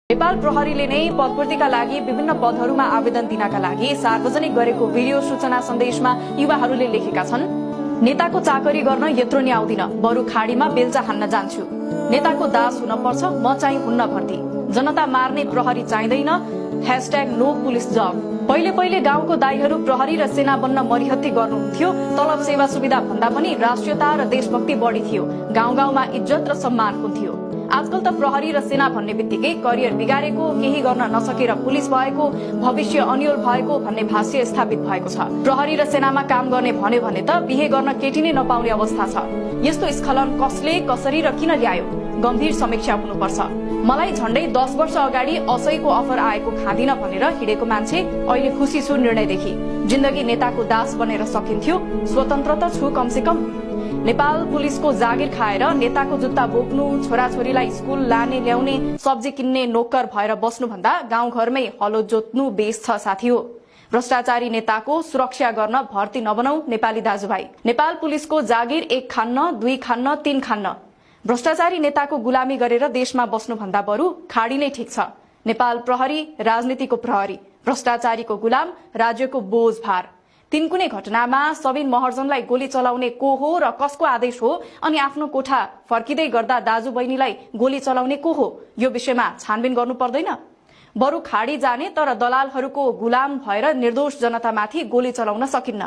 नेपाल प्रहरीले नै पदपूर्तिका लागि विभिन्न पदहरूमा आवेदन दिनका लागि सार्वजनिक गरेको भिडियो सूचना सन्देशमा युवाहरूले लेखेका छन्। नेताको चाकरी गर्न यत्रो नि आउँदिन, बरु खाडीमा बेल्चा हान्न जान्छु। नेताको दास हुन पर्छ, म चाहिँ हुन्न भर्ती। जनता मार्ने प्रहरी चाहिँदैन, #नो पुलिस जब। पहिले गाउँको दाइहरू प्रहरी र सेना बन्न मरिहत्ते गर्नुहुन्थ्यो। तलब सेवा सुविधा भन्दा पनि राष्ट्रियता र देशभक्ति बढी थियो। गाउँमा इज्जत र सम्मान हुन्थ्यो। आजकल त प्रहरी र सेना भन्ने बित्तिकै करियर बिगारेको, केही गर्न नसकेर पुलिस भएको, भविष्य अन्यल भएको भन्ने भाष्य स्थापित भएको छ। प्रहरी र सेनामा काम गर्ने भन्यो भने त बिहे गर्न केटी नै नपाउने अवस्था छ। यस्तो स्खलन कसले, कसरी र किन ल्यायो? गम्भीर समीक्षा हुनुपर्छ। मलाई झण्डै 10 वर्ष अगाडि असैको अफर आएको खाँदिन भनेर हिँडेको मान्छे अहिले खुसी छु निर्णयदेखि। जिन्दगी नेताको दास बनेर सकिन्थ्यो, स्वतन्त्र त छु कमसे कम। नेपाल पुलिसको जागिर खाएर नेताको जुत्ता बोक्नु, छोराछोरीलाई स्कुल लाने ल्याउने, सब्जी किन्ने नोकर भएर बस्नुभन्दा गाउँघरमै हलो जोत्नु बेस छ साथी हो। भ्रष्टाचारी नेताको सुरक्षा गर्न भर्ती नबनाऊ नेपाली दाजुभाइ। नेपाल पुलिसको जागिर 1 खान्न, 2 खान्न, 3 खान्न। भ्रष्टाचारी नेताको गुलामी गरेर देशमा बस्नुभन्दा बरु खाडी नै ठिक छ। नेपाल प्रहरी राजनीतिको प्रहरी, भ्रष्टाचारीको गुलाम, राज्यको बोझ भार। तिनकुने घटनामा सबिन महर्जनलाई गोली चलाउने को हो र कसको आदेश हो, अनि आफ्नो कोठा फर्किँदै गर्दा दाजु बहिनीलाई गोली चलाउने को हो, यो विषयमा छानबिन गर्नु पर्दैन? बरु खाडी जाने तर दलालहरूको गुलाम भएर निर्दोष जनतामाथि गोली चलाउन सकिन्न।